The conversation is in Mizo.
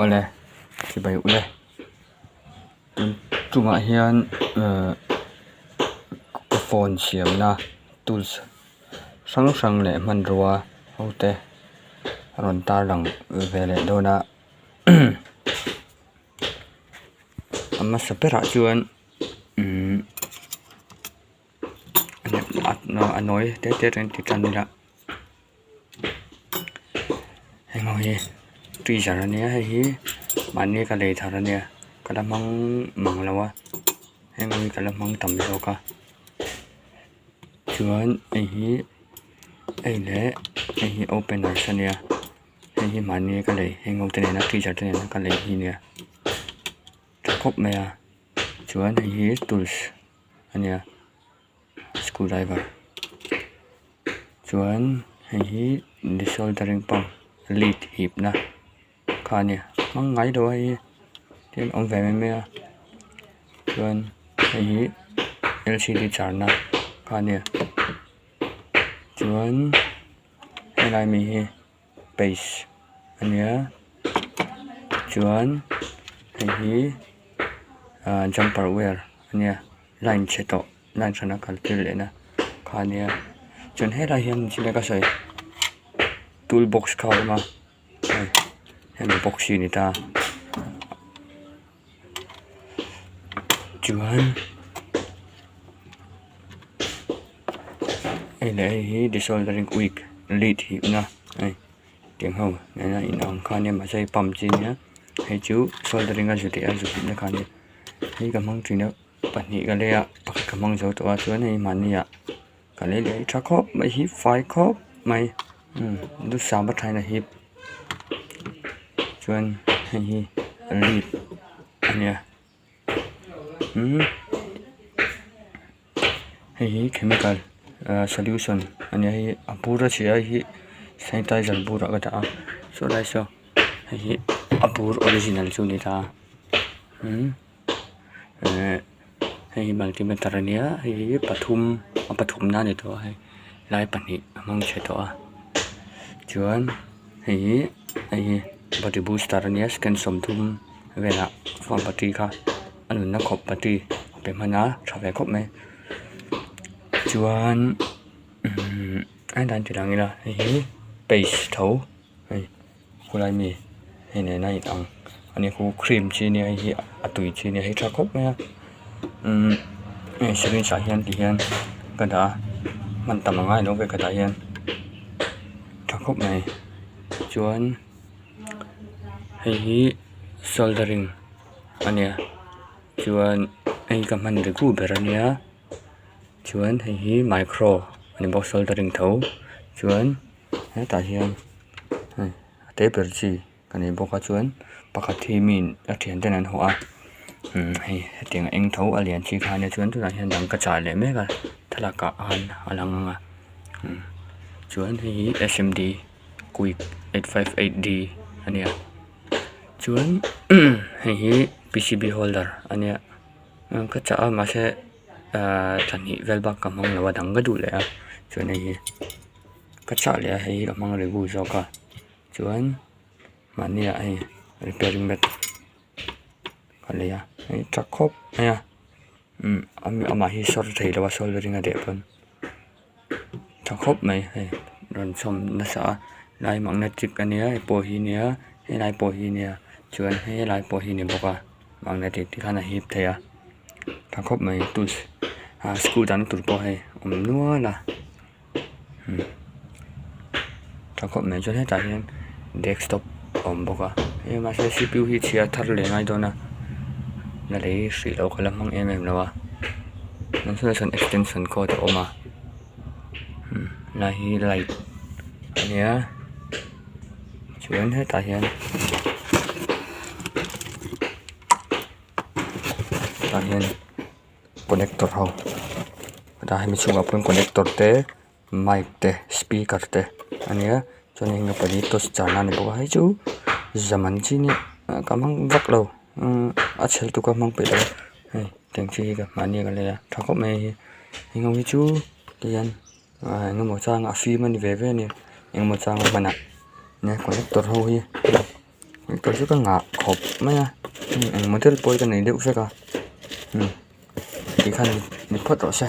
Awle chibai ule tun tumah hian ehh ka phone siamna tools hrang hrang leh hmanrua ho te a rawn tarlang ve leh dawn a a hmasa berah chuan umm a nawi te te atangin ti tan ila. Heng ho hi tweezer ania hei hi mahni ka lei thar ania ka la hmang mang lo a heng ho hi ka la hmang tam zawk a chuan hei hi hei leh hei hi openers ania hei hi mahni ka lei heng ho te nena tweezer te nena ka lei hi ania tha khawp mai a chuan hei hi tools ania. Screw driver chuan hei hi desoldering pump lead hip na kha a nia hmang ngai lo a hei hi tin a awm ve mai mai a chuan hei hi L C D char na kha a nia chuan helai mi hi paste a nia chuan hei hi ahh jumper wire a nia line chhe tawh line hrana kal tir leh na kha a nia chuan helai hian chinai ka sawi tool box kha a awm a hei hemi box hi a ni ta chuan hei leh hei hi desoldering week lead hihna hei tiang ho nena inang kha ania mahse hei pump chi ania hei chu soldering a zu leh a zu hihna kha ania hei ka hmang thin a pahnih ka lei a pakhat ka hmang zo tawh a chuan hei mahni ah ka lei leh tha khawp mai hi fai khawp mai umm duhsam a thain a hip chuan hei hi lead a nia umm hei hi chemical ah solution a nia hei hi a bur a chhia a hei hi sanitizer burah ka dah a saw lai saw hei hi a bur original chu a ni ta umm. Ehh hei hi multimeter a nia hei hi pathum a pathum na a ni tawh a hei lai pahnih a hmang chhe tawh a chuan hei hi hei hi battery booster a nia second 30 velah phone battery kha a nunna khawp battery a pe hman a tha ve khawp mai chuan umm a dan ti lang ila hei hi paste tho hei. Khulai mi hei nena in ang ani khu cream chi ania hei hi a tui chi ania hei tha khawp mai a umm hei syringe ah hian ti hian ka dah a hman tam a ngai lo ve ka dah hian tha khawp mai chuan hei hi soldering ania chuan hei ka hman regu ber ania chuan hei hi micro ani bawk soldering tho chuan hetah hian hei a te ber chi ka nei bawk a chuan pakhat hi miin a thian ten an hawh a umm hei hetiang a eng tho a lian chi kha ania chuan tunah hian dang ka chah leh mek a thlalak ah khan a lang ang a umm chuan hei hi S M D quick 858 D ania chuan hei hi P C B holder ania ka chah a mahse ahh thla hnih vel bak ka hmang lo a dang ka duh leh a chuan hei hi. Ka chah leh a hei hi ka hmang regu zawk a chuan mahni ah hei repairing mat ka lei a hei tha khawp mai a umm amah hi sawr thei lo a soldering a deh pawn tha khawp mai hei rawn chhawm nasa a lai magnetic ania hei pawh hi nia helai pawh hi nia chuan helai pawh hi ni bawk a magnetic te khan a hip thei a tha khawp mai tools ah screw dang tur pawh hei a awm nual a. Tha khawp mai chuan hetah hian desktop a awm bawk a hei mahse c p u hi chhia thar leh ngai dawn a la lei hrih loh ka la hmang em em lo a tunah sawn extension cord a awm a lai hi light a nia chuan hetah hian tah hian. Connector ho hetah hemi chhungah pawh hian connector te mic te speaker te a nia chuan heng pahnih hi torch charna a ni bawk a hei chu zaman chi nia ka hmang vak lo umm a chhe lutuk a hmang peih lo a hei tiang chi hi ka mahni a ka lei a tha khawp mai hei hi heng ho hi chu tihian ah eng emaw changa a fim a ni ve ve a ni eng emaw changa hmanah nia connector ho hi. Kei chu ka ngah khawp mai a eng model pawh hi ka nei deuh vek a umm tikhan ni phawt rawh se.